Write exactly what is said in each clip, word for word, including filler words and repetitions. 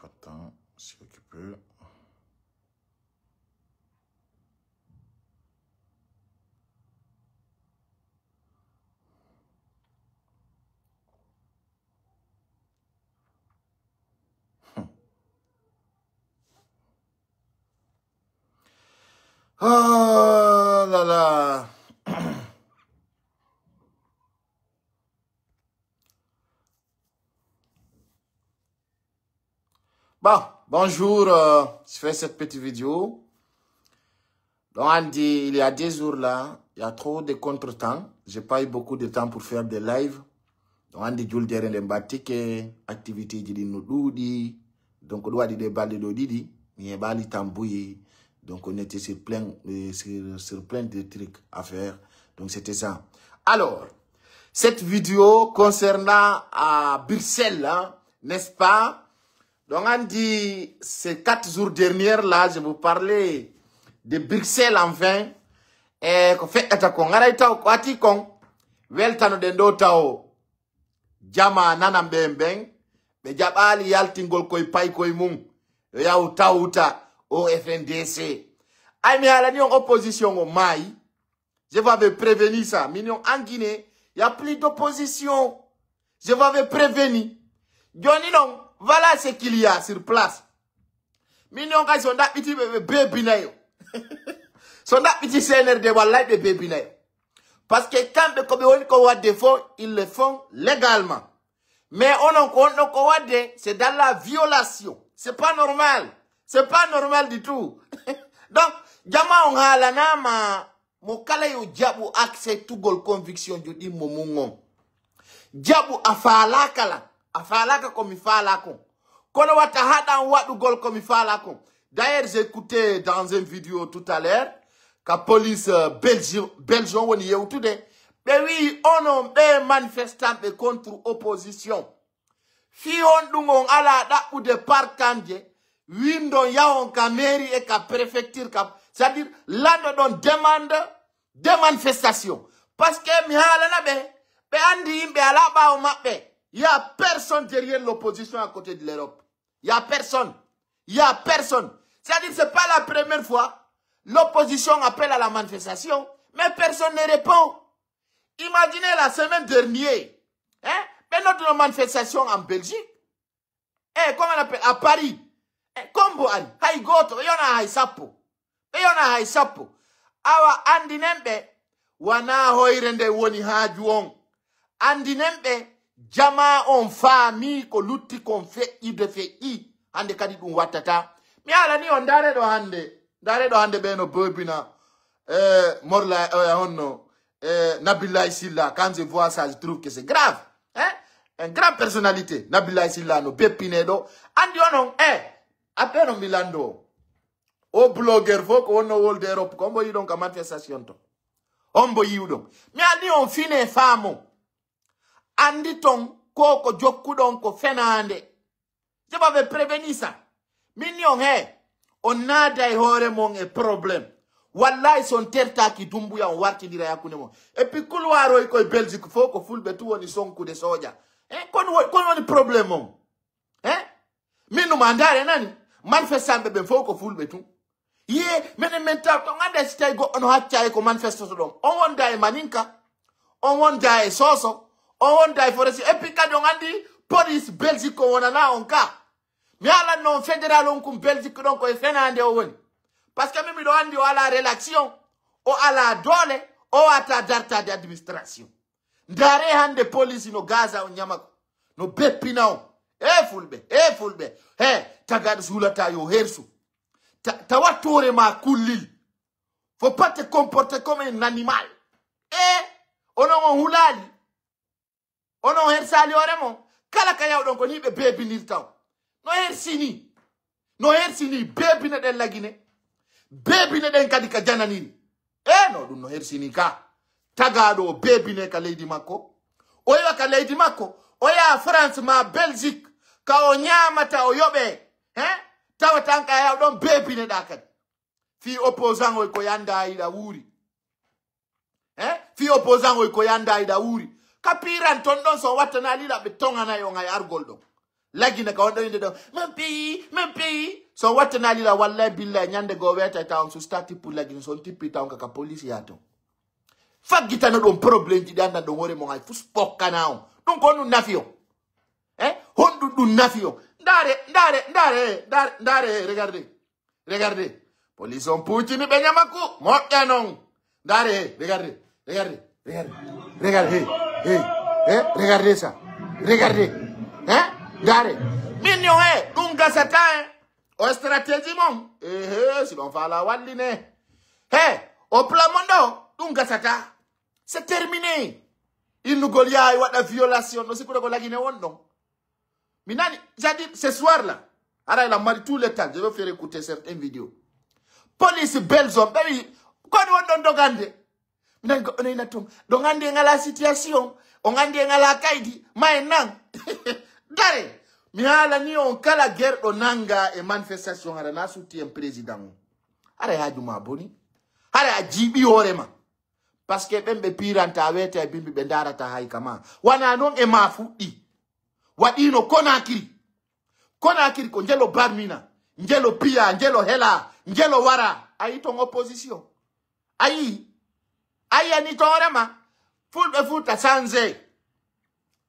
Attends, c'est occupé. Oh là là. Bon, bonjour, euh, je fais cette petite vidéo. Donc, on dit, il y a des jours là, il y a trop de contretemps. J'ai pas eu beaucoup de temps pour faire des lives. Donc, on dit, julde nde mbattike, activité ji ɗin no ɗuuɗi. Donc, ɗum waɗi ɗe balɗe ɗo ɗiɗi, mi heɓaali temps buy. Donc, on était sur plein, euh, sur, sur plein de trucs à faire. Donc, c'était ça. Alors, cette vidéo concernant à Bruxelles, hein, n'est-ce pas? Donc, on dit, ces quatre jours derniers là, je vous parlais de Bruxelles enfin. E ko feƴƴata kon, aray taw ko ati kon, weltanoɗen ɗo taw, jama nanan ɓen ɓen, ɓe jaɓaali yaltingol koye paykoye mum, yo yaw tawta o F N D C. Ay, mi haalani on opposition o maayi, je vous avais prévenu ça. Min on en Guinée, y a plus d'opposition. Je vous avais prévenu. Joni non, voilà ce qu'il y a sur place. Min on kay so ndaɓɓiti ɓe, ɓe bebinayo. So ndaɓɓiti C N R D, wallay ɓe bebinayo. Parce que kamɓe ko ɓe woni ko wadde fo, ils le font légalement. Mais onon ko on ɗon ko wadde, c'est dans la violation. C'est pas normal. C'est pas normal du tout. Donc, jama on haalanama mo kala yo jaɓu accès tugol conviction jo ɗimmo mum on. Jaɓu a faalaaka lan, a faalaaka ko mi faalaa kon. Kono wata haɗan waɗugol ko mi faalaa kon. D'ailleurs, j'ai écouté dans une vidéo tout à l'heure, ka police, euh, Belgi-, Belgium woni yewtude. Ɓe wi'i onon ɓe manifestant ɓe contre opposition. Fii on ɗum on alaa ɗaɓɓude parkanje, windon yahon ka mairie e ka préfecture ka, c'est-à-dire lanndo ɗon demande de manifestation. Parce que mi haalana ɓe, ɓe anndi yimɓe alaa ɓaawo maɓɓe. Il y a personne derrière l'opposition à côté de l'Europe. Il y a personne. Il y a personne. C'est-à-dire, c'est pas la première fois. L'opposition appelle à la manifestation, mais personne ne répond. Imaginez la semaine dernière, hein, ɓe nodduno manifestation en Belgique. Eh, comment on appelle? À Paris. Eh, kombo ari, hay gooto, ɓe yona hay sappo. Ɓe yona hay sappo. Awa, anndinen ɓe, wanaa hoyre nde woni haaju on. Anndinen ɓe, jamaa on faamii ko lutti kon feƴƴude feƴƴi. Hannde kadi ɗum wattataa. Mi haalanii on, ndaaree ɗo hannde. Ndaaree ɗo hannde ɓe no bobina. Eh, Morla, eh, honno, eh, Nabillahi Silla, quand je vois ça, je trouve que c'est grave. Hein? Une grande personnalité. Nabillahi Silla no beppine ɗo. Anndi onon, eh, a ɓe no mi lanndo. O blogueur fof ko wonno wolde Europe, ko hombo yiɗon ka manifestation to? Hombo yiwɗon? Mi alni on fine faamo. Anndi ton ko ko jokkuɗon ko fenaande. Je m'avais prévenu ça. Min ni on he, on naada e hoore mon e problème. Wallahi, si on tertaaki Dumbuya, on wartidira e hakkunde mon. Et puis, couloir oy koye Belgique fof ko fulɓe tu woni sonkude soja. Eh, kono wo-, kono woni problème on. Eh? Min numa ndaare nani? Manifestanɓe ɓen fof ko fulɓe tun. Ye, menen men taw, on annda si tawi goɗɗo no hacca e ko manifestoto ɗon. On wonda e Maninka, on wonda e Soso, on wonda e Forestier. Et puis kadi on anndi police Belgique ko wonana on ka. Mi haalanno on fédéral on kun Belgique ɗon ko e fenaande o woni. Parce que min miɗo anndi o alaa réaction, o alaa doole, o wata dartaade administration. Ndaare hannde police no gaasa on ɲamako, no beppina on. E fulɓe, e fulɓe. He, tagaaɗo suulata yo hersu. Ta, ta wattu hoore ma kullil. Faut pas te comporter comme un animal. E, onon on hulaali. Onon hersaali hoore mon. Kala ka yawɗon ko ni ɓe beebinirta on. No hersini. No hersini, beebine ɗen Lagine. Beebine ɗen kadi ka jananiri. E no ɗum no hersini ka. Tagaaɗo o beebine ka leydi makko. O iwa ka leydi makko. O yaha France ma Belgique. Ka o ɲaamata o yoɓe. He? Tawatan ka yaw ɗon beebine ɗa kadi. Fii opposant oy ko yanda iɗa wuuri. He? Fii opposant oy ko yanda iɗa wuuri. Ka piiran ton ɗon so wattanaali iɗa ɓe toŋanay on hay argol ɗon. Lagine ka wonɗon inde ɗon, "Mon pays, mon pays." So on wattanaali la, wallahi billahi, ñande goo weetay taw on sustaaki pour Lagine, so on tippi taw on ka, ka police yaa ton. Faggitano ɗon problème ji ɗi anndan ɗon hoore mon hay fus pokkana on. Ɗum ko honɗum nafi on? Eh? Honɗum ɗum nafi on? Ndaare, ndaare, ndaare, ndaare, ndaare, regardez. Regardez. Police on puccini ɓe ñamaku. Moƴƴa non. Ndaare, he, regardez. Regardez. Regardez. Regardez, he, he, he, regardez ça. Regardez. Hein? Ndaare. Min yo, he, ɗum gasata, hein. O stratégie mon. Ehe, si ɗon faala walline. He, o plan mon ɗo, ɗum gasata. C'est terminé. Innugol yahay waɗa violation, no sikkude ko Lagine won ɗon. Mi nani, c'est-à-dire, ce soir-là, haray la mari tout le temps, je vais faire écouter certaines vidéos. Police Belgium, ɓe wi, ko woni won ɗon dogande? Mi nani goɗɗo no ina ton, ɗon anndi en alaa situation, on anndi en alaa kaydi, ma en nan. Dare, mi haalani on kala gerɗo nanga e manifestation hara na sutti en président on. Hara haaju ma boni. Hara a jiiɓi hoore ma. Parce que ɓen ɓe piiranta weeta e bimbi ɓe ndaarata hay kama. Wana non e ma fuɗɗi. Waɗiino Konakiri. Konakiri ko njelo barmina, njelo piya, njelo hela, njelo wara. A yi ton opposition. A yi. A yi ani ton rema. Fulɓe Fuuta sanze.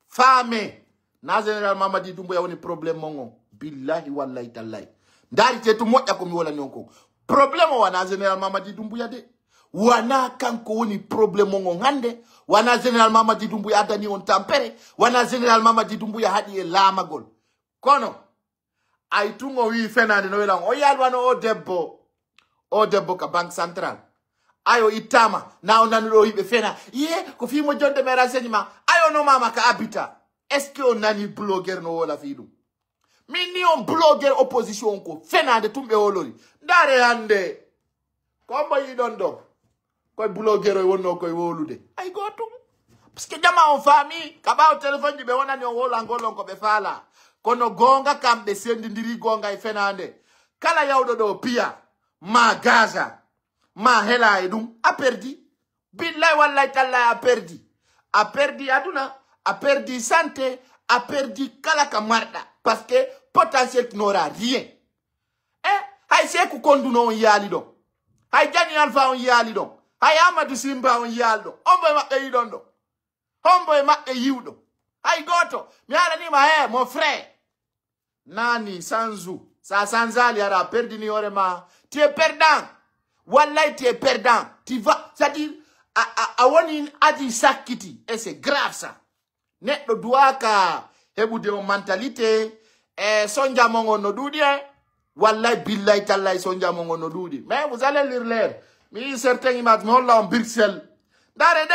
Faame. Na Général Mamadi Doumbouya woni problème mon on. Billahi wallahi tallahi. Ndaari te tu moƴƴa ko mi wolani on kon. Problème o wana Général Mamadi Doumbouya de. Wana kanko woni problème mon on hande. Wana Général Mamadi Doumbouya addani on tampere. Wana Général Mamadi Doumbouya haɗi e laamagol. Kono, ay tun o wi'i fenaande no wela on. O yaalwano o debbo. O debbo ka Banque Centrale. Ay o ittaama. Na o nanu ɗo hiɓe fena. Iye, ko fii mo jonde me renseignement. Ay o no mama ka abita. Est-ce que o nani blogueur no wola fii ɗum? Min ni on blogueur opposition ko fenaande tun ɓe wolori. Ndaare hande. Ko mbo yiɗon ɗo? Koye blogueur o wonno koye wolude. Ay gootum. Parce que jama on faami, ka ɓaawo téléphone ji ɓe wonani on wolangol on ko ɓe faala. Kono goonga kam ɓe sendindiri goonga e fenaande. Kala yawɗo ɗo piya, ma Gaza, ma hela e ɗum, a perdi. Billahi wallahi tallahi a perdi. A perdi aduna, a perdi santé, a perdi kala ka marɗa. Parce que potentiel tu n'auras rien. Eh, hay Seeku Konduno on yaali ɗon. Hay Jani Alfa on yaali ɗon. Hay Amadou Simba on yaali ɗon. Hombo e maɓɓe yiɗon ɗon? Hombo e maɓɓe yiwɗo? Hay gooto. Mi haalanii ma, eh, mon frère. Nani, sanzu. Sa sanzali, ara perdini hoore ma. Tu es perdant. Wallahi, tu es perdant. Tu vas, c'est-à-dire, a, a, a woni adi sakkiti. Et c'est grave ça. Neɗɗo duwaaka heɓude on mentalité, e sonja mon on no ɗuuɗi, e wallahi, billahi, tallahi, sonja mon on no ɗuuɗi. Mais vous allez lire l'air. Mi yii certains images, mi holla on Bruxelles. Ndaare de,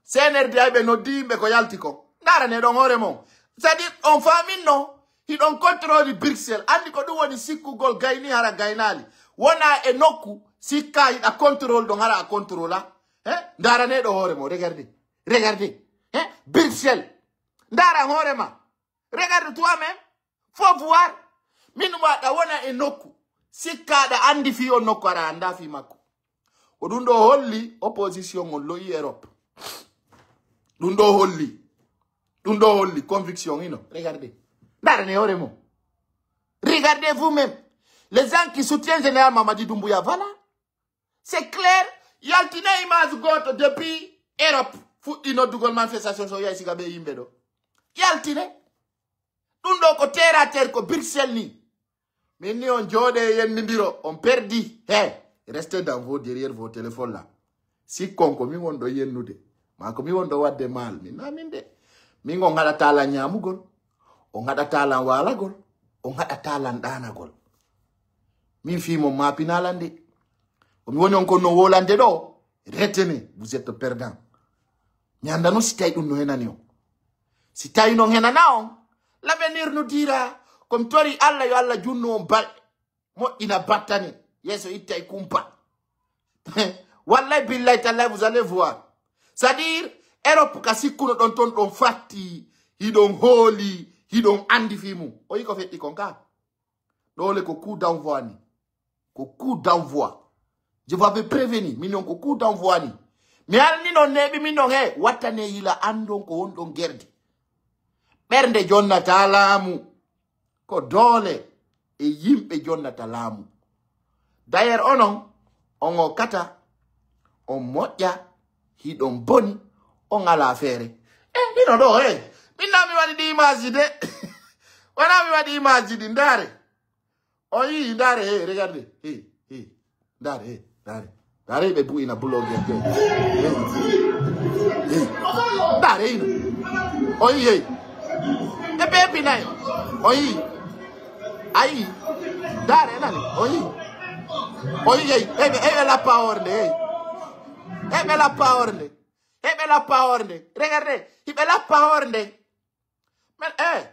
C N R D ay ɓe noddi yimɓe ko yalti ko. Ndaarane ɗon hoore mon. C'est-à-dire, on faaminno, hiɗon contrôle Bruxelles. Anndi ko ɗum woni sikkugol gayni hara gaynaali. Wona e nokku, sikka hiɗa contrôle ɗon hara a contrôle, a. He? Ndaarane ɗo hoore mon, regardez. Regardez. Hein? Bruxelles. Ndaara hoore ma. Regarde toi-même. Faut voir. Min waɗa wona e nokku. Sikka aɗa andi fii on nokku, aɗa anda fii makko. Ko ɗum ɗo holli opposition on lo'i Europe. Ɗum ɗo holli. Ɗum ɗo holli conviction ino. Regardez. Ndaarane hoore mon. Regardez vous-même. Les gens qui soutiennent Général Mamadi Doumbouya, voilà. C'est clair, yaltine image gooto depuis Europe fuɗɗi noddugol manifestation so yahi siga ɓe yimɓe ɗo. Yaltine. Ɗum ɗo ko terre à terre, ko Bruxelles ni. Min ni on jooɗe yennindiro, on perdi. He, restez dans vos derrière vos téléphones là. Sikkon ko min won ɗo yennude. Ma ko min won ɗo wadde maal. Min na min de. Min on haɗata lan ñaamugol. On haɗata lan waalagol. On haɗata lan ɗaanagol. Min fii mon maapinaa lan de. Ko mi woni on kon no wolande ɗo, retenez, vous êtes perdant. Mi annda non si tawi ɗum no henani on. Si tawi non henana on, l'avenir nous dira, ko mi tori Alla yo Alla junnu on balɗe, moƴƴina battane, yeeso itta e kumpa. Wallahi billahi tallahi vous allez voir. C'est-à-dire, Europe ka sikkuno ɗon ton ɗon fatti, hiɗon hooli, hiɗon andi fii mum. O yi ko feɗɗi kon ka. Ɗole ko coup d'envoi ni. Ko coup d'envoi. Je vous avais prévenu, min non ko coup d'envoi ni. Mi halni non neɓi min non he, wattane yila andon ko won ɗon gerde. Ɓernde jonnataa laamu. Ko doole e yimɓe jonnata laamu. D'ailleurs, onon, on o kata, on moƴƴa, hiɗon boni, on alaa feere. E, hino ɗoo, e, min naa mi waɗi ɗi image de. Wonaa mi waɗi image ɗi, ndaare. On yii, ndaare, hey, regardez, hey, hey, ndaare, hey, ndaare. Ndaare, ɓe bu'ina blogger ɓe. Hey, hey. Ndaare, hino. On yii, hey. Ɓe beebinay. On yii. Ayi. Ndaare, nani. On yii. On yii, hey, hey, ɓe, hey, ɓe lappa hoore nde, hey. Hey, ɓe lappa hoore nde. Hey, ɓe lappa hoore nde. Regardez, hiɓe lappa hoore nde. Men, eh,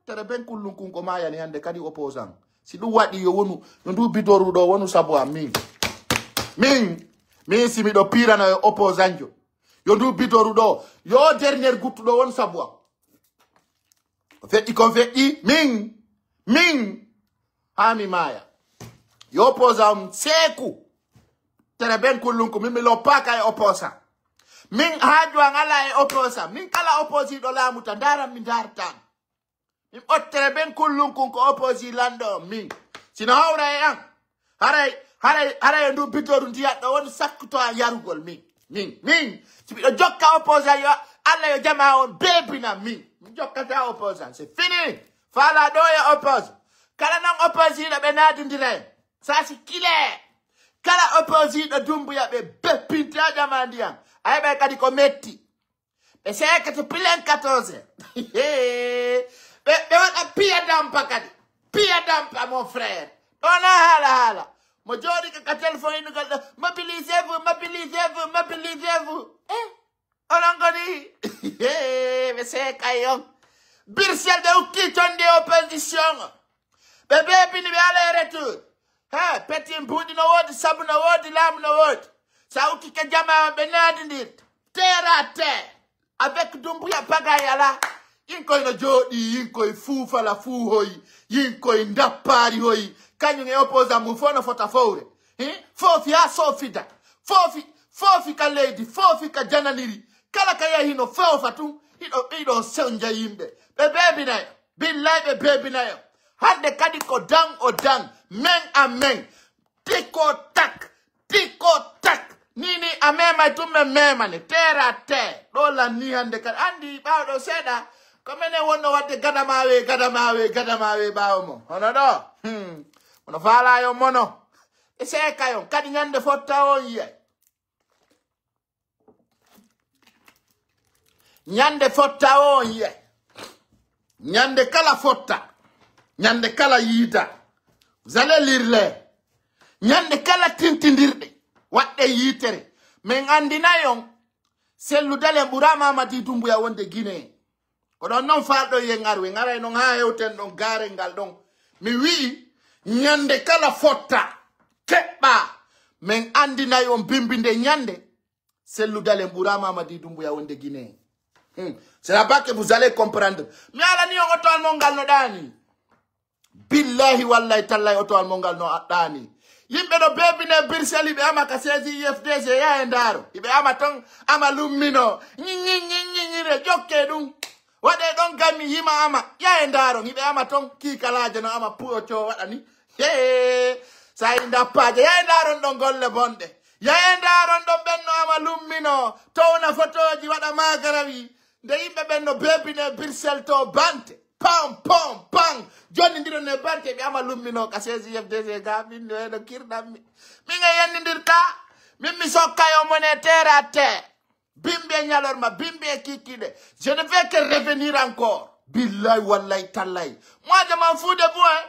tere ben kullun kun ko maayani hande kadi opposant. Si ɗum waɗi yo wonu, yo ndu bidoru ɗo wonu sabu am, min. Min, min si miɗo piirano e opposant jo. Yo ndu bidoru ɗo, yo dernier guttu ɗo wonu sabu am. Ko feƴƴi kon feƴƴi, min, min, haa mi maaya. Yo opposant am seeku. Tere ben kullun ko min mi loppaaka e opposant. Min haaju an alaa e opposant. Min kala opposiiɗo laamu ta ndaaran mi ndaartaan. Min ɓottere ben kullun kun ko opposii lanɗo on min. Sino hawra e an. Haray, haray, haray e ndu bidoru ndiyat ɗo woni sakkuto an yarugol min. Min, min. Si miɗo jokka opposant yo, Alla yo jama on beebina min. Mi jokkata opposant. C'est fini. Faala ɗo e opposant. Kala non opposiiɗo ɓe naadindira en. Sa si kile. Kala opposiiɗo Dumbuya ɓe beppinte a jama ndiyan. A heɓay kadi ko metti. Ɓe seekete pilen quatorze. Ɓe, ɓe waɗa piya dampa kadi. Piya dampa, mon frère. Ɗo na haala haala. Mo jooɗi ka, ka téléphone innugol ɗo. Mobilisez-vous, mobilisez-vous, mobilisez-vous. Eh, onon ngoni. Ɓe seekay on. Birsel ɓe ukki ton ndi opposition. Ɓe beebini ɓe aller retour. He, petit mbuuɗi no woodi, sabu no woodi, laamu no woodi. Sa ukkike jama ɓe naadindirta. Terre à terre. Avec Dumbuya pagaille ala. Yin koy no jooɗi, yin koy fuufala fuuhoy, yin koy ndappaari hoy. Kañum e opposant mum fof no fota fowre. He? Foofi haa soofida. Foofi, foofi ka leydi, foofi ka jananiri. Kala ka yahi no foofa tun. Hiɗo, hiɗon sonja yimɓe. Ɓe beebinay. Billay ɓe beebinayo. Hande kadi ko dan o dan, men a men. Tiko tak, tiko tak. Ni ni a memay tun men memane. Terre à terre. Ɗo lanni hande kadi. Andi ɓaawo ɗo seeɗa. Ko menen wonno wadde gadamawe, gadamawe, gadamawe ɓaawo mo. Hono ɗo. Hmm. Hono faalayon mono. E seekayon. Kadi ñande fotta on yiyay. Ñande fotta on yiyay. Ñande kala fotta. Ñande kala yiida. Vous allez lire les. Ñande kala tintindirɗe. Waɗɗe yiitere. Men andinayon. Sellu Dalen ɓura Mamadi Dumbuya wonde Guinée. Ko ɗon non faalɗo yen aru. En aray non haa hewten ɗon gaarel ngal ɗon. Mi wi'i ñande kala fotta. Keɓɓa. Men andinayon bimbi nde ñande. Sellu Dalen ɓura Mamadi Dumbuya wonde Guinée. Hmm. C'est là-bas que vous allez comprendre. Mi alani on oto almol ngal no ɗaani. Billahi wallahi tallahi oto almol ngal no ɗaani. Yimɓe no beebine Birsel hiɓe ama ka seize U F D G ya e ndaaro. Hiɓe ama ton ama lummino. Ñi, ñi, ñi, ñi, ñi, re jokke ɗum. Waɗe ɗon gami yima ama. Ya e ndaaro. Hiɓe ama ton kiikalaaje no ama puyo co waɗani. Hee, sa inda paaje, yaye ndaaron ɗon golle bonɗe. Yaye ndaaron ɗon ɓen no ama lummino, towna fotooji, waɗa maagarawi. Nde yimɓe ɓen no beebine Birsel to bante. Pam, pam, pam. Jonni ndiron ne bante, ɓe ama lummino ka seize U F D G ga, min no eno kirɗan mi. Min e yennindirta, min mi sokka yo mone terre à terre. Bimbi e ñalorma, bimbi e kikiɗe. Je ne vais que revenir encore. Billahi, wallahi, tallahi. Moi, je m'en fous de vous, hein.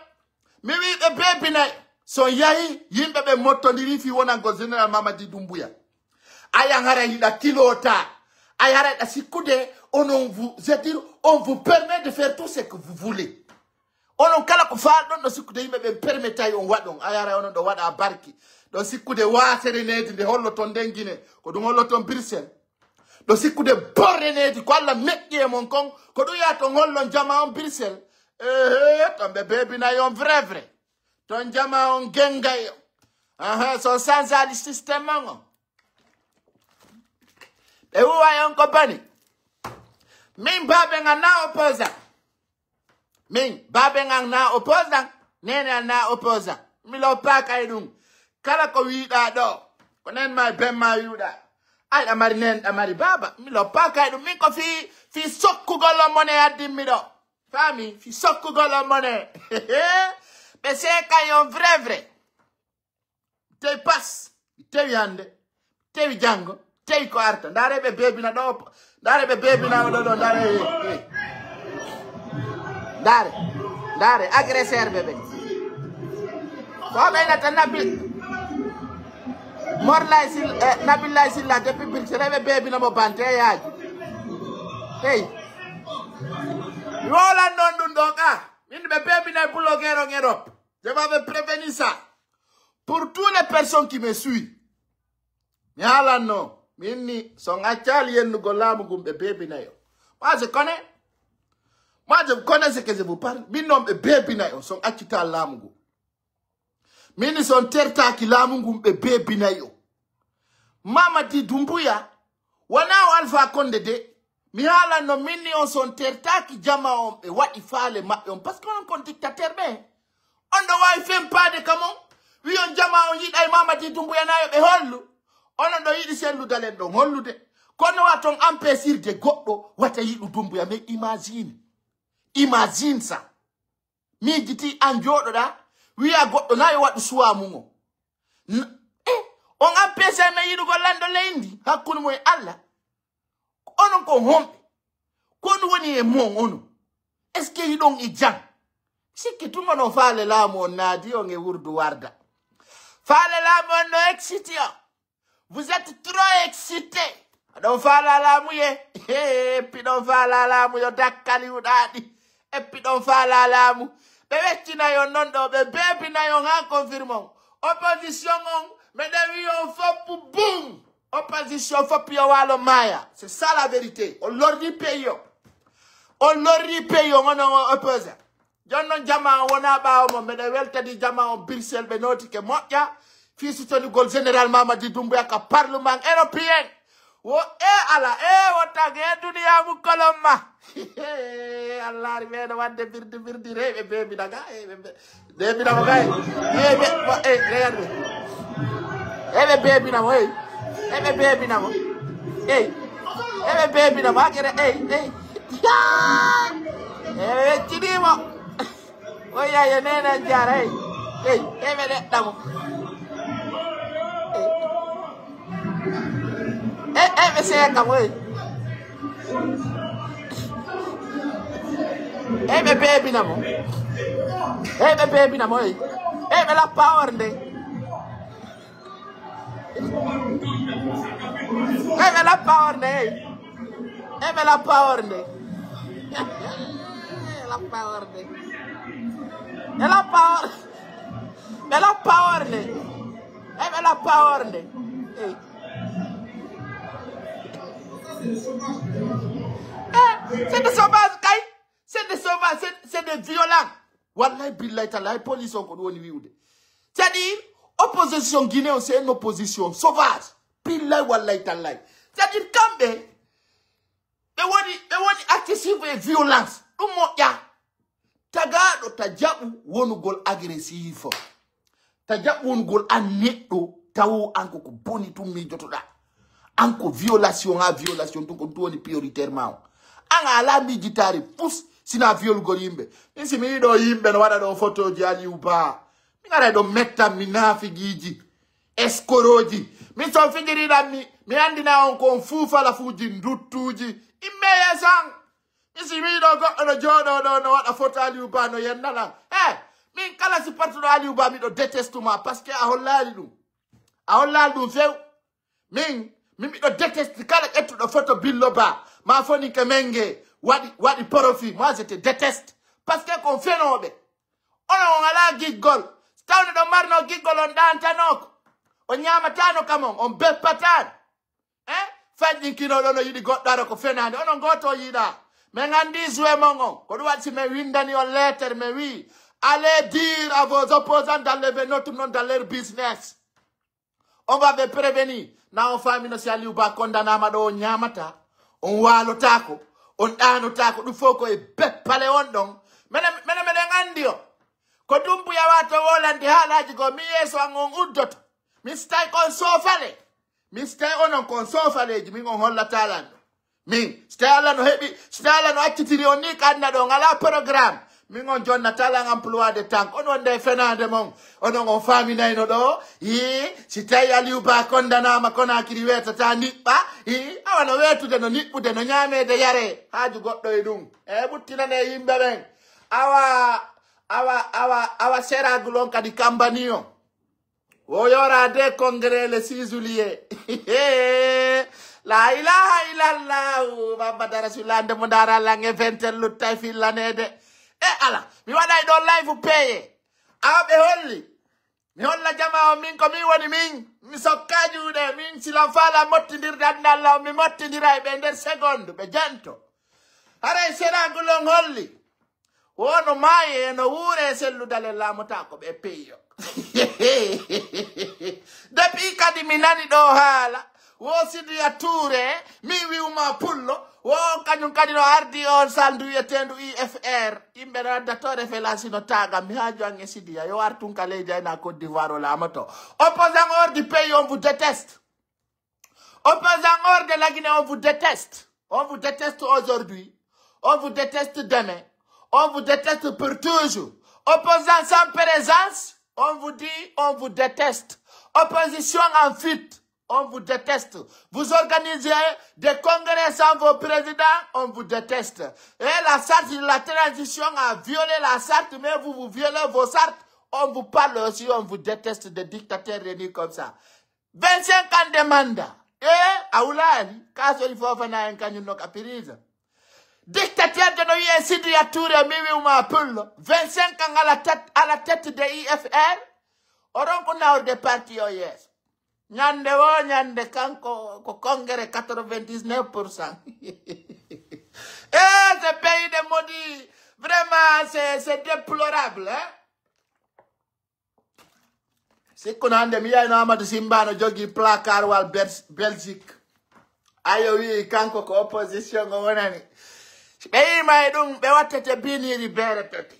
Mi wi ɓe beebinay. So yahi, yimɓe ɓe mottondiri fi wonango Général Mamadi Dumbuya. Ayan hara hiɗa kilota. Ay hara hiɗa sikkude, on, on vous, c'est-à-dire, on vous permet de faire tout ce que vous voulez. Onon kala ko faalɗon ɗo sikkude yimɓe ɓen permetay on waɗon. Ay hara onon ɗo waɗa barki. Ɗo sikkude waasere needi nde holloton nden Gine. Ko ɗum holloton Bruxelles. Ɗo sikkude borre needi ko Alla meƴƴi e mon kon. Ko ɗum yaha ton hollon jama on Bruxelles. Ehe, ton ɓe beebinay on vrai vrai. Ton jama on gengay on. Aha, so sansali système on on. Ɓe huwa yon ko boni. Min baaɓe nga na opposant. Min, baaben an na opposant, neene an na opposant. Mi loppaaka e ɗum. Kala ko wiiɗaa ɗoo, ko nen ma e ben ma wiiɗaa. Ay, ɗa mari nen, ɗa mari baaba. Mi loppaaka e ɗum. Min ko fii, fii sokkugol on mone addin mi ɗoo. Faami? Fii sokkugol on mone. Ɓe seekay on vrai, vrai. Tewi pas, tewi hannde, tewi janngo, tewi ko arta. Ndaare ɓe beebina ɗoo, ndaare ɓe beebina ɗoo, ɗoo, ndaare, eh, eh. Ndaare, ndaare, agresseur ɓe ɓen. Ko ɓeynata Nabi, Morlay Sil-, eh, Nabillahi Silla depuis Bruxelles, ɓe beebina mo bante yaaji. Hey. Mi wowlan noon ɗum ɗoo ka. Min ɓe beebina e blogueur on Europe. Je vais prévenir ça. Pour toutes les personnes qui me suivent, mi haalanno, min ni, si on accaali yennugol laamu ngun, ɓe beebinay on. Moi, je connais. Moi, je connais ce que je vous parle. Min non, ɓe beebinay on, si on accitaa laamu ngun. Min ni, si on tertaaki laamu ngun, ɓe beebinay on. Mamadi Doumbouya, wonaa o Alpha Condé de. Mi haalanno min ni on si on tertaaki jama on ɓe waɗi faale maɓɓe on. Parce que onon kon dictateur ɓe. On ɗo waawi fempaade ka mon. Wi on jama on yiɗay Mamadi Doumbouya na yo ɓe hollu. Onon ɗo yiɗi selludalen ɗon hollude. Kono wa ton empêchirde goɗɗo wata yiɗu Doumbouya. Mais imagine. Imagine ça. Miijiti an jooɗoɗaa, wi'a goɗɗo na yo waɗu suwaa mum on. N-, eh, on empêche men yiɗugol lanɗo leydi hakkunde mum e Alla. Onon ko homɓe? Ko on woni e mon onon? Est-ce que hiɗon e jam? Sikki tun onon faale laamu on naadi on e wurdu warda. Faale laamu on no excité on. Vous êtes trop excité. Aɗon faala laamu ye. Eppi ɗon faala laamu yo dakkali uɗaaɗi. Eppi ɗon faala laamu. Ɓe weccinayon non ɗo, ɓe beebinayon han confirme on. Opposition on, meɗen wi on foppu bum. Opposition foppu yo waalo maaya. C'est ça la vérité. On lorri pays on. On lorri pays on, onon on opposant. Jon non jama on wona ɓaawo mon, meɗen weltani jama on Bruxelles, ɓe nootike moƴƴa, fii sutonigol Général Mamadi Doumbouya ka Parlement européen. Wo e ala, e wo tag, e duniya mu kolon ma. Allah ari ɓeɗo wadde birdi birdi, rewɓe beebina ga, e ɓe be-, beebina mo gay. E ɓe, mo, e, regarde. E ɓe beebina mo, ey. E ɓe beebina mo. Ey. E ɓe beebina mo, hakere, ey, ey. Yaa! E ɓe weccini mo. O yaye nene jaara, ey. Ey, e ɓe ɗeɗɗa mo. Ey. E, e ɓe seeka mo, ey. E ɓe beebina mo. E ɓe beebina mo, ey. E ɓe lappa or nde. E ɓe lappa or nde, ey. E ɓe lappa or nde. Lappa or nde. E lappa or-, ɓe lappa or nde. E ɓe lappa or nde. Ey. Eh, c'est des sauvages, kay. C'est des sauvages, c'est, c'est des violents. Wallahi, billahi, tallahi, police on ko ɗum woni wi'ude. C'est-à-dire, opposition guinéen, c'est une opposition sauvage. Billahi, wallahi, tallahi. C'est-à-dire, kamɓe, ɓe woni, ɓe woni accessible e violence. Ɗum moƴƴa. Tagaaɗo ta jaɓu wonugol agressif. Ta jaɓu wonugol an neɗɗo tawo an ko ko boni tun miijotoɗaa. An ko violation haa violation tun ko ɗum woni prioritairement on. An a alaa miijitaare fus sinaa violugol yimɓe. Min si mi yiɗo yimɓe no waɗa ɗo photoji Aliou Ba. Mi aray ɗo mettan mi naafigiiji, eskorooji. Min so on fijiriɗan mi, mi anndina on ko on fuu falafuuji nduttuuji. Immee yeeso an. Mi si wi'i ɗo goɗɗo no jooɗoo ɗo no waɗa photo Aliou Ba no yennana. Eh, min kala si partuɗo Aliou Ba miɗo déteste ma parce que a hollaali ɗum. A hollaali ɗum few. Min, min miɗo déteste kala ƴettuɗo photo Billo Ba, ma Foninke Menge, waɗi, waɗi profit. Moi, je te déteste. Parce que ko on fenooɓe. Onon on alaa giggol. Si tawno ɗon marno giggol on ɗaantanooko. On ñaamataano kam on, on beppataano. Eh? Fanƴinkinooɗo no yiɗi goɗɗo ara ko fenaande. Onon gooto o yiɗaa. Men anndi jouet mon on. Ko ɗum waɗi si men winndani on lettre, men wi'i, allez dire à vos opposants d'enlever notre nom dans leur business. On va vous prévenir. Na on faamino si Aliou Ba kondanaama ɗo on ñaamataa. On waalotaako. On ɗaanotaako. Ɗum fof ko e beppale on ɗon. Mene, mene, meɗen anndi on. Ko Dumbuya wato wolande haalaaji goo, mi yeeso an on uddoto. Mi si tawi kon soofale. Mi si tawi onon kon soofaleeji, min on hollataa lan ɗum. Min, si tawi Alla no heɓi, si tawi Alla no accitiri on ni, ka anna ɗo on alaa programme. Min on jonnataa lan emploi de temps. On wonde e fenaande mon. Onon on faaminayno ɗo. Yii, si tawi Aliou Ba kondanaama Konaakiri weetataa niɓɓa. Yii, awa no weetude, no niɓɓude, no ñaameede yaree. Haaju goɗɗo e ɗum. E ɓuttinanee yimɓe ɓen. Awa, awa, awa, awa seragul on kadi kambani on. Wo yora de congrès le six juillet. La ilaha illallah. Baba dara sulande mo dara lange vente luttay fillaneede. E ala, mi waɗay ɗon live peye. Awa ɓe holli. Mi holla jama on min ko min woni min. Mi sokka juuɗe min silan faala mottindirde aduna Allah on mi mottindira e ɓe nder seconde ɓe janto. Haray seragul on holli. Wono maaye no wuure e selludale laamotaa ko ɓe peyo. Depuis kadi mi nani ɗo haala, wo Sidiya Touré, mi wi'uma pullo, wo on kañum kadi no ardi on salndu wi'eteendu I F R. Yimɓe no adda to révélation no taaga, mi haaju an e Sidiya, yo artun ka leydi ayna Côte d'Ivoire o laamoto. Opposant hors du pays, on vous déteste. Opposant hors de la Guinée, on vous déteste. On vous déteste aujourd'hui. On vous déteste demain. On vous déteste pour toujours. Opposant sans présence, on vous dit, on vous déteste. Opposition en fuite, on vous déteste. Vous organisez des congrès sans vos présidents, on vous déteste. Et la charte de la transition a violé la charte, mais vous, vous violez vos chartes. On vous parle aussi, on vous déteste des dictateurs réunis comme ça. Vingt-cinq ans de mandat. E a wulaali, ka sori Fofana en kañum no ka prison. Dictateur de no wi'e Sidiya Touré, mi wi'uma pullo. Vingt-cinq ans à la tête, à la tête de I F R. O ronku nawrude parti o yeeso. Ñande wo ñande kanko ko congrès quatre-vingt-dix-neuf pour cent. Eh, ce pays de maudits, vraiment, c'est, c'est déplorable, hein? Sikkuno hannde mi yiyayno Amadou Simba no jogii placard wal Bel-, Belgique. Ayo wi'i kanko ko opposition o wonani. Si ɓe yiima e ɗum, ɓe wattete biniri beere peti.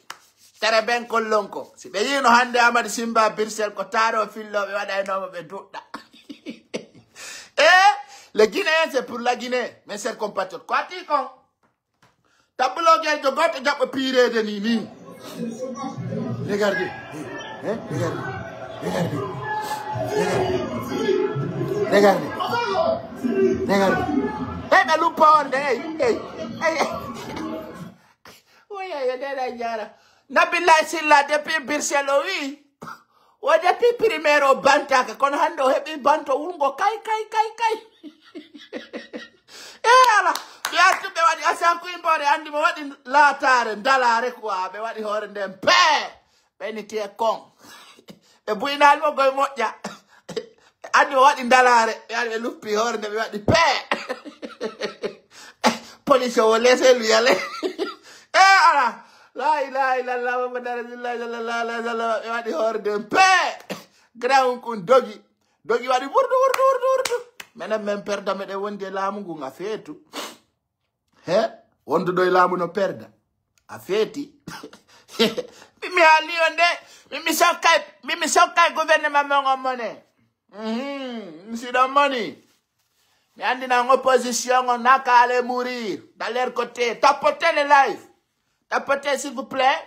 Tere ben kollon ko. Si ɓe yiino hannde Amadou Simba Bruxelles ko taaro fillo ɓe waɗaynooma ɓe duɗɗa. Eh, les Guinéens, c'est pour la Guinée, mes chers compatriotes. Ko ati kon? Tabuloo gel jo goɗɗo jaɓɓo piireede nii, nii. Regardez. Hein? Regardez. Regardez. Regardez. Regardez. Hey, ɓe luppo on de, hey, hey, hey, hey. Oya, ya, dera, jara. Nabillahi Silla, depuis Bruxelles, o wi. O jatti primaire o bantaaka, kono hannde o heɓi banto wulngo kay, kay, kay, kay. E ala, ɓe artu ɓe waɗi asanku imboore, anndi mo waɗi laataare, ndalaare quoi, ɓe waɗi hoore nden pee. Ɓe ni tiye kon. Ɓe buynaali mo goy moƴƴa. Ɓe anndi mo waɗi ndalaare, ɓe ari ɓe luppi hoore nden ɓe waɗi pee. Police o wo leselu yale. E ala, la ilaha illallah Muhammadu Rasulullah sallallahu alaihi wasallam, ɓe waɗi hoore nden pee. Grawun kun dogi. Dogi waɗi wurdu, wurdu, wurdu, wurdu. Menen men perda meɗen wondi e laamu ngun a feetu. He? Wonduɗo e laamu no perda. A feeti. Mi, mi haali on de. Mi, mi sokkay, mi, mi sokkay gouvernement mon on mone. Mhm. Mi si ɗon moni. Mi anndi nan opposition on n'a qu'à aller mourir. Dans leur côté. Tapotez les lives. Tapotez, s'il vous plaît.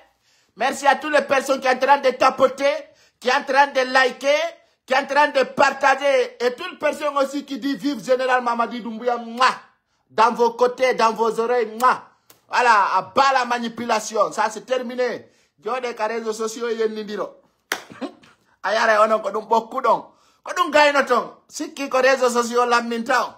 Merci à toutes les personnes qui sont en train de tapoter, qui sont en train de liker, qui sont en train de partager. Et toutes les personnes aussi qui disent vive Général Mamadi Doumbouya. Mouah. Dans vos côtés, dans vos oreilles. Mouah. Voilà, à bas la manipulation. Ça, c'est terminé. Jooɗee ka réseaux sociaux yennindiro. A yaray onon ko ɗum ɓokkuɗon. Ko ɗum gaynoton. Sikki ko réseaux sociaux lamminta on.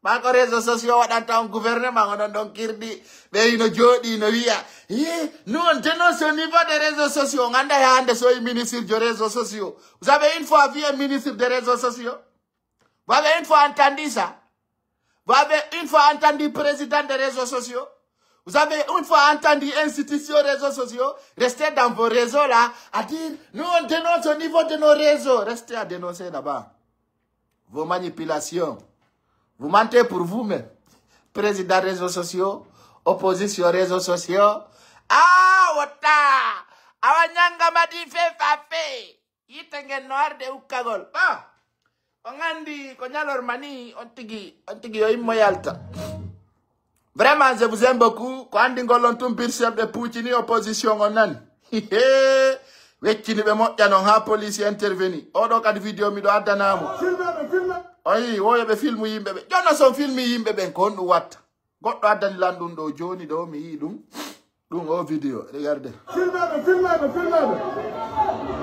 Maa ko réseaux sociaux waɗanta on gouvernement, onon ɗon kirɗi. Ɓe ino jooɗi, ino wiya, eh, nous on dénonce au niveau des réseaux sociaux. On anda hande so i ministre de réseaux sociaux. Vous avez une fois vu un ministre des réseaux sociaux? Vous avez une fois entendu ça? Vous avez une fois entendu président des réseaux sociaux? Vous avez une fois entendu institution réseaux sociaux? Restez dans vos réseaux là à dire, nous on dénonce au niveau de nos réseaux. Restez à dénoncer là-bas. Vos manipulations. Vous mentez pour vous-même. Président réseaux sociaux, opposition réseaux sociaux, Ah, wota. Awa ñanga madi fe fa fe. Yitte ngen no arde ukkagol. Ba. On andi ko ñalorma ni, on tigi, on tigi yo immo yalta. Vraiment, je vous aime beaucoup. Ko andi ngol on tun Birchel ɓe puucini opposition on nani. Weccini ɓe moƴƴa non ha police interveni. Oɗo kadi video miɗo addanamo. Filme ɓe, filme. O yi, wo yo ɓe filmu yimɓe ɓe. Jonno son filmi yimɓe ɓen, ko honɗum watta? Goɗɗo addani lan ɗum ɗo jooni ɗo, mi yii ɗum. Ɗum o video, regardez. Filme ɓe, filme ɓe, filme ɓe.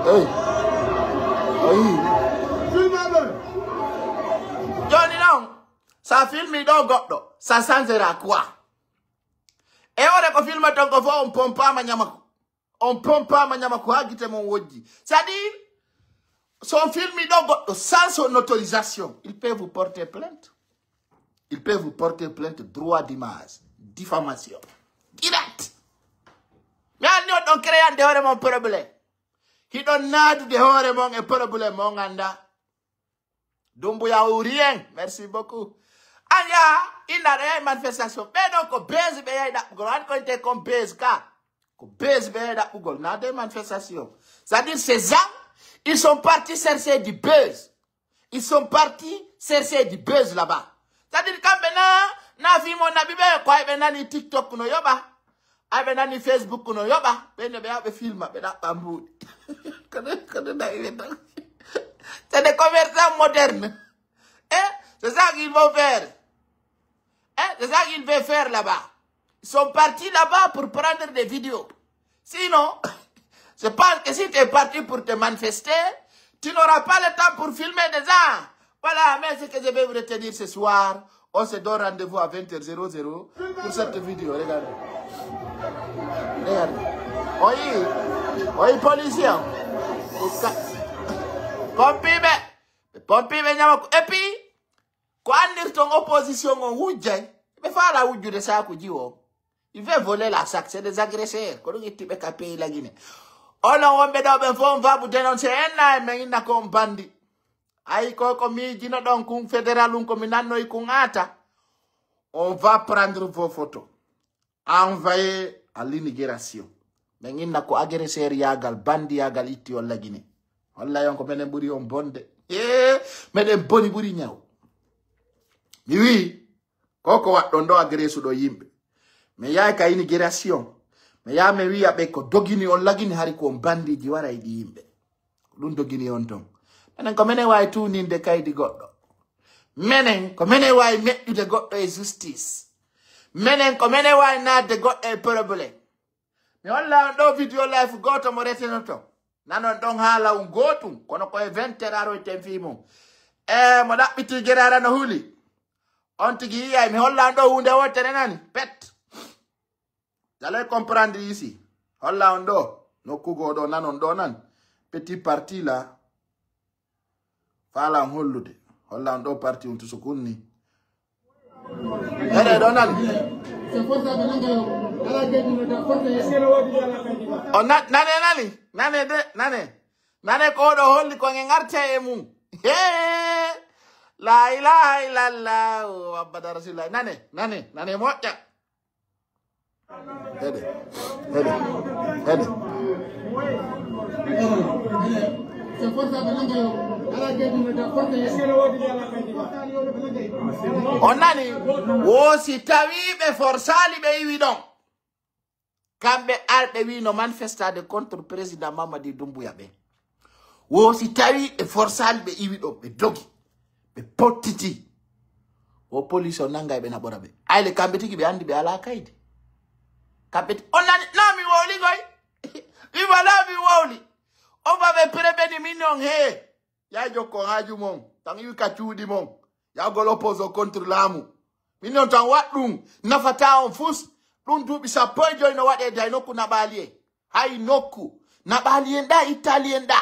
Hey. O yii. Filme ɓe. Jooni non, sa filmi ɗo goɗɗo, ça changera quoi? E ore ko filma ton ko fof on pompama ñamako. On pompama ñamako ha gite mon wojji. C'est-à-dire, si on filmi ɗo goɗɗo sans son autorisation, il peut vous porter plainte. Il peut vous porter plainte, droit d'image, diffamation. Direct. Mi anni on ɗon créande hoore mon problème. Hiɗon naadude hoore mon e problème on anda. Dumbuya ou rien. Merci beaucoup. Aya, inna ɗo yahi manifestation. Ɓe ɗon ko buzz ɓe yahi ɗaɓɓugol. An ko inte comme buzz ka. Ko buzz ɓe yahi ɗaɓɓugol. Na des manifestations. C'est-à-dire ces gens, ils sont partis chercher du buzz. Ils sont partis chercher du buzz là-bas. C'est-à-dire kamɓe na, na fimo naɓi ɓe ko ay ɓe nani TikTok no yoɓa. Ay ɓe nani Facebook no yoɓa. Ɓe no ɓe yaɓe filma ɓe ɗaɓɓa mbuuɗi. Kono, kono naɓi ɓe tan. C'est des commerçants modernes. Eh, c'est ça qu'ils vont faire. Hein, c'est ça qu'ils veulent faire là-bas. Ils sont partis là-bas pour prendre des vidéos. Sinon, je pense que si tu es parti pour te manifester, tu n'auras pas le temps pour filmer des gens. Voilà, mais ce que je vais vous retenir ce soir, on se donne rendez-vous à vingt heures zéro zéro pour cette vidéo. Regardez. Regardez. Oui, oui, policier. Pompier, pompier, et puis, ko anndirton opposition on hujjay, ɓe faala wujjude saaku jiwo. Il veut voler la sac, c'est des agresseurs. Ko ɗum itti ɓe ka pays la Guinée. Onon wonɓe ɗo ɓen fof on faabu dénoncer en na men inna ko on bandi. Ay ko ko miijino ɗon kun fédéral un ko mi nannoy kun aata. On va prendre vos photos. Envoyé à l'immigration. Ɓen inna ko agresseur yaagal, bandi yaagal itti on la Guinée. Wallahi on ko menen ɓuri on bonde. Eh, meɗen boni ɓuri ñaw. Mi wi, ko ko waɗɗon ɗo agresse ɗo yimɓe. Mi yaay ka immigration. Mi yaa mi wiya ɓe ko dogini on la Guinée hari ko on bandiji wara e ɗi yimɓe. Ko ɗum dogini on ton. Menen ko menen waawi tuuninde kaydi goɗɗo. Menen ko menen waawi meƴƴude goɗɗo e justice. Menen ko menen waawi naatde goɗɗo e problème. Mi holla on ɗo video live gooto mo retenoto. Nanon ɗon haala on gootum, kono ko e vingt heures aroyten fii mum. E mo ɗaɓɓiti geraara no huli. On tigi yi'ay, mi holla on ɗo huunde wootere nani. Pet. Vous allez comprendre ici. Holla on ɗo. Nokku goo ɗo, nanon ɗo nan. Petit parti là. Faala on hollude. Holla on ɗo parti on to so kunni. Ere ɗo nani. O na-, nane nani. Nane de, nane. Nane ko ɗo holli ko nge ngarte e mum. Hee. La ilaha illallah. O Abba Rasulullah. Nane, nane, nane moƴƴa. Heɗe, heɗe, heɗe. On nani? Wo si tawi ɓe forsaali ɓe iwi ɗon. Kamɓe arɓe wi no manifestade contre président Mamadi Doumbouya ɓe. Wo si tawi ɓe forsaali ɓe iwi ɗon, ɓe dogi, ɓe pottiti. Wo police o nanga ɓe naɓora ɓe. Ayle kamɓe tigi ɓe andi ɓe alaa kaydi. Kamɓe ti-, on nani, na mi wowli koy. Wima na mi wowli. On ba ɓe prebeni min on hee. Yaa jokko haaju mon, tan iwi ka cuuɗi mon. Yaagol opposant contre laamu. Min non tan waɗ ɗum, nafataa on fus. Ɗum duuɓi sappo e joy no waɗee day nokku naɓaali en. Hay nokku. Naɓaali en ɗa, ittaali en ɗa.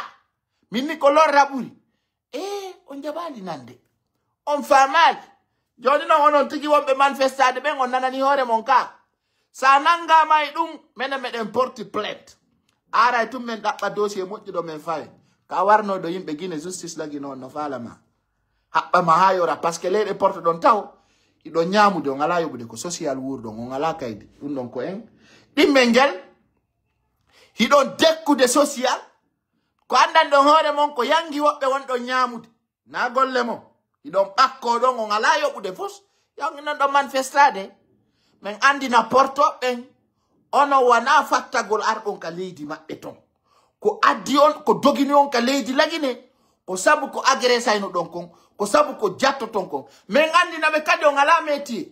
Min ni ko lorra ɓuri. Ee, on jaɓaali nande. On faamaali. Jooni non onon tigi wonɓe manifestaade ɓen, on nanani hoore mon ka. Sa nanngaama e ɗum, menen meɗen porti plainte. Aaray tun men ɗaɓɓa dossier moƴƴuɗo men fawe. Ka warnoyɗo yimɓe Gine, justice lagino on no faala ma. Haɓɓa ma haa yora, parce que leyɗe portoɗon taw, iɗon ñaamude, on alaa yoɓude ko social wuurɗon, on alaa kaydi. Ɗum ɗon ko en. Ɗimmel ngel, Hiɗon dekkude social, ko anndan ɗon hoore mon ko yangi woɓɓe won ɗon ñaamude. Naa golle mon. Hiɗon ɓakkoo ɗon, on alaa yoɓude fus. Yangi non ɗon manifestaade. Men anndina porto ɓen, onon wanaa fattagol arɗon ka leydi maɓɓe ton. Ko addi on, ko dogini on ka leydi Lagine, ko sabu ko agressayno ɗon kon, ko sabu ko jattoton kon. Men anndina ɓe kadi on alaa métier.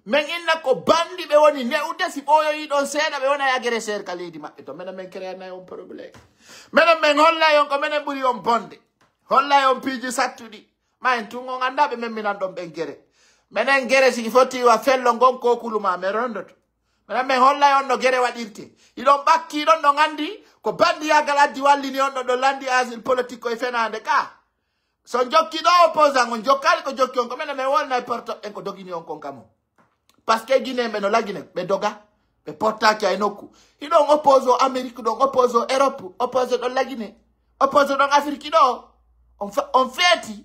Men inna ko bandi ɓe woni ne'ude, si ɓooyoyii ɗon seeɗa, ɓe wonay agresseur ka leydi maɓɓe ton. Menen men créanay on problème. Menen men hollay on ko menen ɓuri on bonde. Hollay on piiji sattuɗi. Ma en tun on anndaa ɓe men minan ɗon ɓen gere. Menen gere si foti wa fello ngon kokulu ma men rondoto. Menen men hollay on no gere waɗirte. Hiɗon ɓakkii ɗon ɗon anndi ko bandiyaagal addi wallini on ɗon ɗon landi asile politique ko e fenaande ka. So on jokki ɗo opposant on jokkaali ko jokki on ko menen men wolnay porto en ko dogini on kon kamo. Parce que Guinée ɓe no Lagine, ɓe doga, ɓe pottaaki hay nokku. Hiɗon oppose o Amérique, ɗon oppose o Europe, oppose ɗon Lagine, oppose ɗon Afrique ɗo. On fa-, on feeti.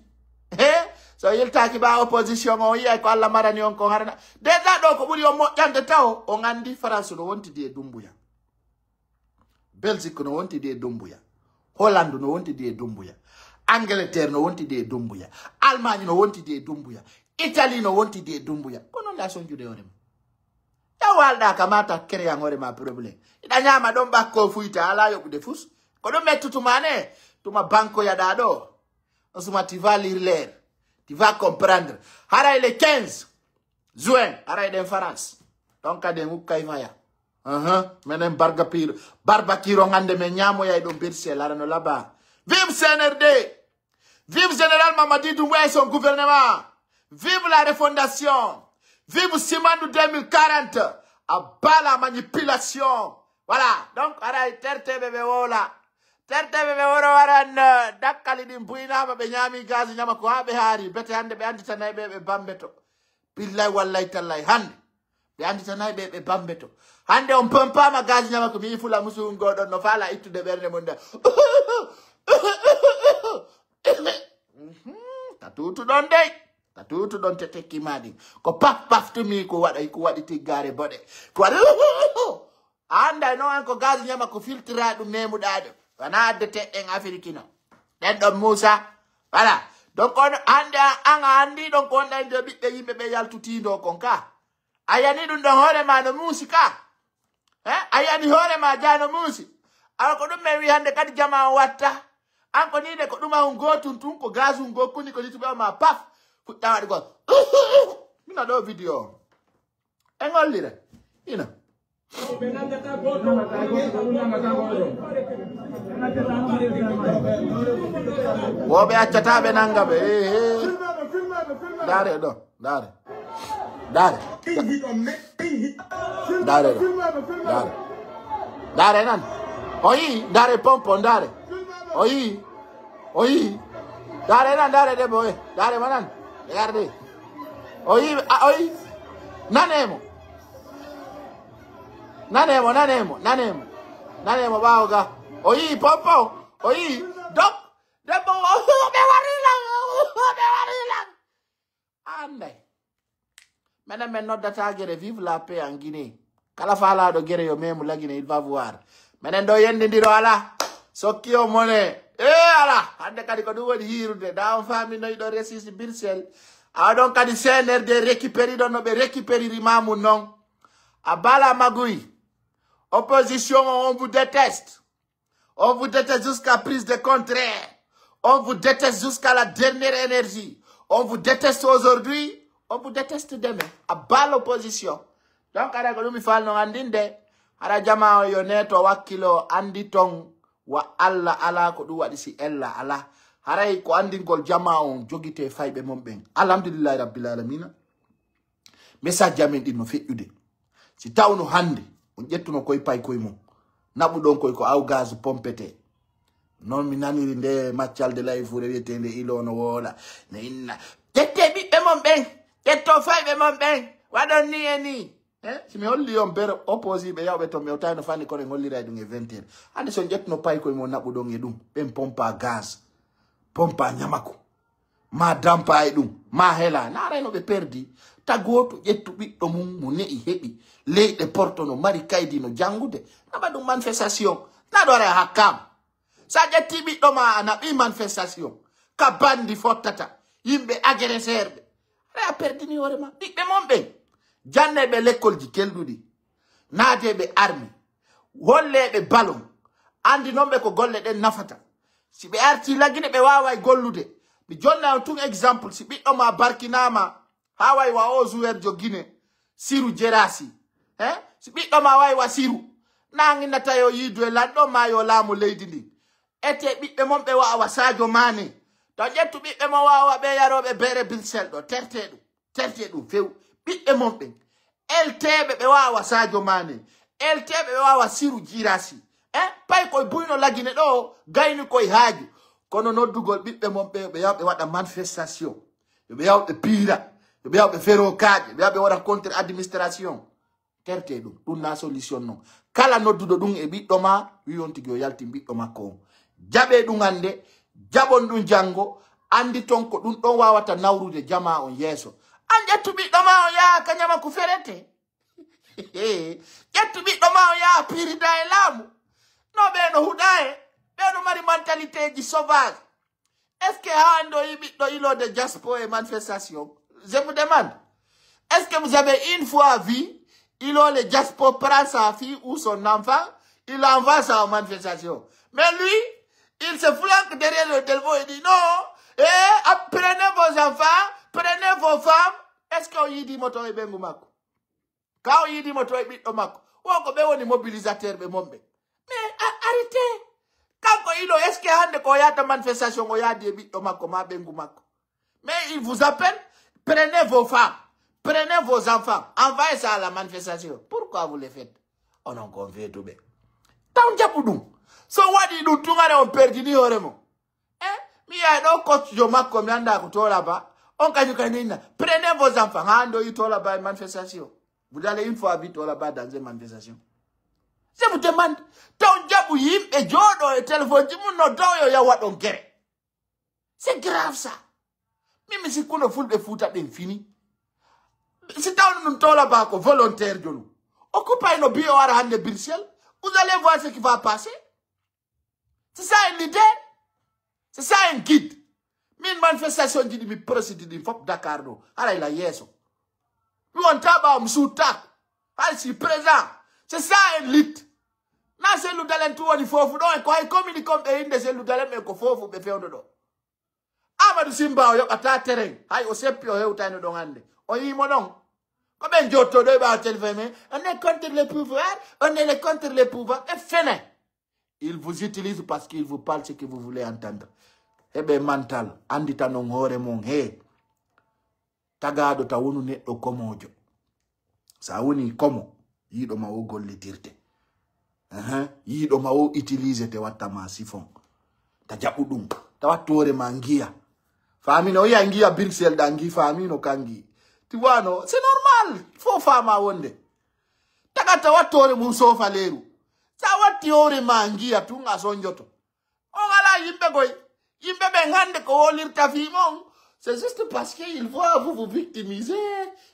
He? So yiltaaki ba opposition on yi'ay ko Allah marani on kon harana. Déjà ɗo ko ɓuri on moƴƴande taw, on anndi France no wontidi e Dumbuya. Belgique no wontidi e Dumbuya. Hollande no wontidi e Dumbuya. Angleterre no wontidi e Dumbuya. Allemagne no wontidi e Dumbuya. Italie no wontidi e Dumbuya. Ko non la sonjude hoore mum. Ya walɗa kamata kereyan hoore ma problème. Iɗa ñaama ɗon ɓakko fuyta ala yoɓude fus. Ko ɗum mettu tuma ne. Tuma banko yaɗa ɗo. On suma tu vas lire l'heure. Tu vas comprendre. Haray le quinze juin, haray ɗen France. Ɗon kadi en ukkay faya. Ahan, menen barga piro. Barba kiro ngande men ñaamoyay ɗon Bruxelles, ara no laba. Vive C N R D! Vive Général Mamadi Doumbouya et son gouvernement! Vive la refondation! Vive Simandou deux mille quarante! À bas la manipulation! Voilà, donc, aray terteɓe ɓe wola. Terteɓe ɓe woro waran, eh, dakkali ɗin buynaama, ɓe ñaami gaz ñama ko haa ɓe haari. Bete hannde ɓe anditanay ɓe ɓe bambeto. Billahi wallahi tallahi hannde. Ɓe anditanay ɓe ɓe bambeto. Hannde on pompaama gaz ñama ko mi yi'i fula musuhun goo ɗon no faala ittude ɓernde mum nde. Mhm, ka tuutu ɗon dey. Ka tuutu ɗon te tekki maa ɗin. Ko paf paf tumi ko waɗa, ko waɗi tiggaare boɗe. Ko waɗi A annday non an ko gaz ñama ko filtira ɗum memuɗaa ɗum. Wona adde teɗɗen Afiriki non. Ɗen ɗon Muusa. Voilà. Donc on hannde an, an a anndi ɗon ko wonɗa e nder ɓiɓɓe yimɓe ɓe yaltutiindoo kon ka. A yani ɗum ɗon hoore ma no muusi ka. Eh? A yani hoore ma jaa no muusi. Awa ko ɗum men wi hannde kadi jama on watta. An ko nii de ko ɗuma on gootun tun, ko gaz un goo kuni ko lituɓe ma paf. Fuɗɗa waɗi gol. Mina ɗo vidéo on. En hollira. Ina. Wo ɓe accata ɓe nanga ɓe. Eh, eh. Ndaare ɗo. Ndaare. Ndaare. Ndaare ɗo. Ndaare. Ndaare nan. O yii. Ndaare pompo. Ndaare. O yii. O yii. Ndaare nan. Ndaare debbo. Eh. Ndaare mo nan. Regardez. O yii. A, o yii. Nanee mo. Nanee mo. Nanee mo. Nanee mo. Nanee mo ɓaawo ga. O yii pompo. O yii. Dok. Debbo. Ɓe wari lan. Ɓe wari lan. Annday. Menen men noddata gere, vive la paix en Guinée. Kala faalaaɗo gere yo memu la Guinée, il va voir. Menen ɗo yendindiro ala. Sokki o mone. Eh, ala. Hannde kadi ko ɗum woni hiirude. Da on faami no iɗo resisi Bruxelles. Awa ɗon kadi C N R D récupéri ɗon no ɓe récupériri mamu non. A bala maguy. Opposition on, on vous déteste. On vous déteste jusqu'à prise de contraire. On vous déteste jusqu'à la dernière énergie. On vous déteste aujourd'hui. On vous déteste demain. À bas l'opposition. Donc, aɗa ko ɗum mi falno anndinde. Hara jama on yo neeto wakkilo anndi ton wa Alla ala ko ɗum waɗi si Ella ala. Haray ko anndingol jama on jogite fayɓe mon ɓen. Alhamdulillahi Rabbil Alamina. Message amen ɗin no feƴƴude. Si tawno hannde on ƴettuno koye paykoye mon, naɓuɗon koye ko aw gaz pompete. Non mi naniri nde maccalde layfuure wiyeteende Ilo no woola. Ne inna, ƴette ɓiɓɓe mon ɓen, ƴetto fayɓe mon ɓen, waɗon ni e ni. Eh, si mi holli on bere opposiɓe yawɓe ton, mi hewtayi no fanni kono en holliray ɗum e vingt heures. Hannde si on ƴettuno paykoye mon naɓuɗon e ɗum, ɓen pompa gaz, pompa ñamako. Ma dampa e ɗum, ma hela. Naaray no ɓe perdi. Ta gooto ƴettu ɓiɗɗo mum mo ne'i heɓi leyɗe porto no mari kaydi no janngude, naɓa ɗum manifestation. Na ɗo ara hakkaama. Sa ƴetti ɓiɗɗo ma a naɓi manifestation, ka bandi fottata, yimɓe agresseurɓe. Ara a perdini hoore ma. Ɓiɓɓe mon ɓen, janneɓe lekkolji kelɗuɗi, naadeɓe armi, holleɓe ballon, andi non ɓe ko golle ɗen nafata. Si ɓe arti Lagine ɓe waaway gollude. Mi jonna on tun exemple, si ɓiɗɗo ma barkinaama, haa way wa o joueur jo Gine, Siru Jerasi. Hein? Si ɓiɗɗo ma way wa Siru, naanginata yo yiidu e lanɗo ma yo laamu leydi ndin. Ete ɓiɓɓe mon ɓe wa'a wa Sadio Mané. To ƴettu ɓiɓɓe mon wa'a wa ɓe yarooɓe beere Bruxelles ɗo, terte ɗum. Terte ɗum few. Ɓiɓɓe mon ɓen. Elteeɓe ɓe wa'a wa Sadio Mané. Elteeɓe ɓe wa'a wa Siru Jirasi. Eh? Pay koye buyno Lagine ɗo, gayni koye haaju. Kono noddugol ɓiɓɓe mon ɓe, ɓe yaw ɓe waɗa manifestation. Yo ɓe yaw ɓe piira. Yo ɓe yaw ɓe fero kaaƴe. Ɓe yaw ɓe waɗa contre administration. Terte ɗum. Ɗum na solution non. Kala nodduɗo ɗum e ɓiɗɗo ma, wi on tigi yo yaltin ɓiɗɗo makko on. Jaɓe ɗum hannde, jaɓon ɗum janngo, anndi ton ko ɗum ɗon waawata nawrude jamaa on yeeso. An ƴettu ɓiɗɗo ma on yaha ka ɲama ko ferete. Ƴettu ɓiɗɗo ma on yaha piirida e laamu. No ɓee no huɗa e, ɓee no mari mentalité ji sauvage. Est-ce que haa hannde o yi'i ɓiɗɗo iloode Jaspo e manifestation? Je vous demande. Est-ce que vous avez une fois vu iloole Jaspo prend sa fille ou son enfant, il envoie ça en manifestation? Mais lui, il se flanque derrière le téléphone et dit non, eh, ah, prenez vos enfants, prenez vos femmes. Est-ce que o yiidii mo to e ɓeyngu makko? Ka o yiidii mo to e ɓiɗɗo makko. Wo ko ɓe woni mobilisateur ɓe mon ɓe. Mais a- arrêtez. Kanko ilo, est-ce que hannde ko o yahata manifestation o yaadi e ɓiɗɗo makko ma ɓeyngu makko? Mais il vous appelle, prenez vos femmes, prenez vos enfants, envoyez ça à la manifestation. Pourquoi vous le faites? Onon kon feetuɓe. Taw jaɓu ɗum. So waɗi ɗum tun ara on perdini hoore mon. Eh, mi yaha ɗo coach jo makko, mi annda ko Tola Ba. On kañum kay ninna. Prenez vos enfants. Haa ndo yi Tola Ba e manifestation. Vous allez une fois vu Tola Ba dans une manifestation. Je vous demande. Taw jaɓu yimɓe jooɗo e téléphone ji mum no daw yo yawa ɗon gere. C'est grave ça. Min mi sikkuno fulɓe Fuuta ɓen fini. Si tawno ɗum Tola Ba ko volontaire jonu. Occupy no bi o ara hannde Bruxelles. Vous allez voir ce qui va passer. C'est ça un leader. C'est ça un guide. Min manifestation ji ɗi mi préside ɗin fof Dakar ɗo. Haray la yeeso. Mi wonta ɓaawo mi suuttaako. Hay si présent. C'est ça un leader. Na Cellou Dalein tu woni foofu ɗo e ko hay communiqué on ɓe innde Cellou Dalein ɓen ko foofu ɓe fewndo ɗo. Amadou Simba o yoɓata terrain. Hay o seppi o hewtayno ɗon hannde. O yimo ɗon. Ko ɓen jotto ɗo e ɓaawo téléphone mais on est contre le pouvoir, on est contre le pouvoir. E fene. Il vous utilise parce qu'il vous parle ce que vous voulez entendre. Heɓe mental, annditanon hoore mon he. Tagaaɗo ta wonu neɗɗo komoojo. Sa woni komo, yiiɗo ma o gollitirte. Ahan, yiiɗo ma o utilisete watta ma sifon. Ta jaɓu ɗum. Ta wattu hoore ma ngiya. Faamino, o yiya ngiya Bruxelles ɗa ngi faamino kan ngi. Ti wano, c'est normal. Fo faama wonde. Tagata wattu hoore mum soofa leeru. Sa watti hoore ma ngiya tun a sonjoto. On alaa yimɓe koy. Yimɓe ɓen hannde ko wolirta fii mon. C'est juste parce que il faut vous vous victimiser.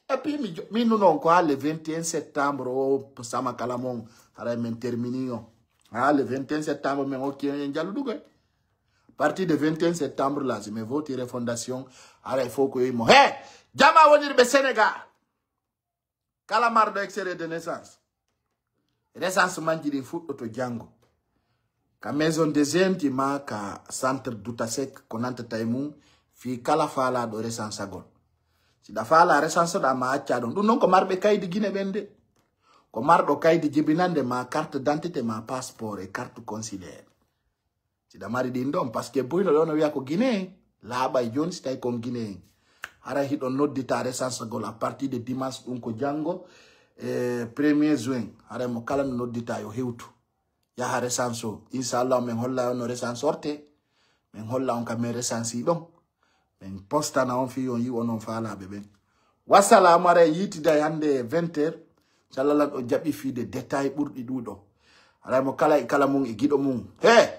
Et puis mi jo- min nun on ko haa le vingt et un septembre o sama kala mon haray men termini on. Haa le vingt et un septembre men okki en jalluɗugol. Parti de vingt et un septembre là, si mi voti refondation, haray fof ko yimo. He! Jama wonirɓe Sénégal. Kala marɗo extrait de naissance, recensement ji ɗin fuɗɗoto janngo. Ka maison des jeunes ti ma ka centre Dutasek ko nantata e mum fii kala faalaaɗo recensagol. Si ɗa faalaa recensoɗaa ma accaa ɗon. Ɗum non ko marɓe kaydi Gine ɓen de. Ko marɗo kaydi jibinande ma carte d'identité ma passeport e carte consulaire. Si ɗa mari ɗin ɗon, parce que buyno ɗo no wiya ko Guinéen, laaɓay jooni si tawi kon Guinéen. Haray hiɗon noddita recensegol à partir de dimanche ɗum ko janngo, e premier juin. Haray mo kala no noddita yo hewtu. Yaha recense o. Inchallah men holla on no recense orte. Men holla on ka men recense ɗon. Min postana on fii on yi'u onon faalaaɓe ɓen. Wassalaamu, aray yiitida e hannde e vingt heures. Inchallah lan o jaɓi fiide détail ɓurɗi ɗuuɗo. Aray mo kala e kala mum e giɗo mum. He!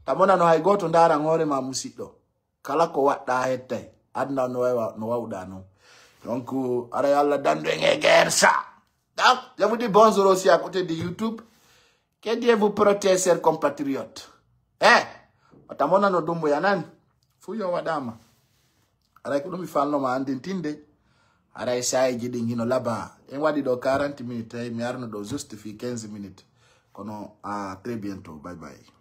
Tamonano hay gooto ndaaran hoore ma musiɗɗo. Kala ko waɗɗaa hettay. Aduna no wawa, no wawɗaa non. Donc, aray Allah dandu en e guerre sa. Donc, je vous dis bonjour aussi à côté de YouTube. Que Dieu vous protège, chers compatriotes. Eh, wata mo nano Dumbuya nani. Fu yo waɗama. Aray ko ɗum mi falnoma andintinde. Aray saaji ɗin hino laba. En waɗi ɗo quarante minutes, tawi mi arno ɗo juste fi quinze minutes. Kono, à très bientôt. Bye bye.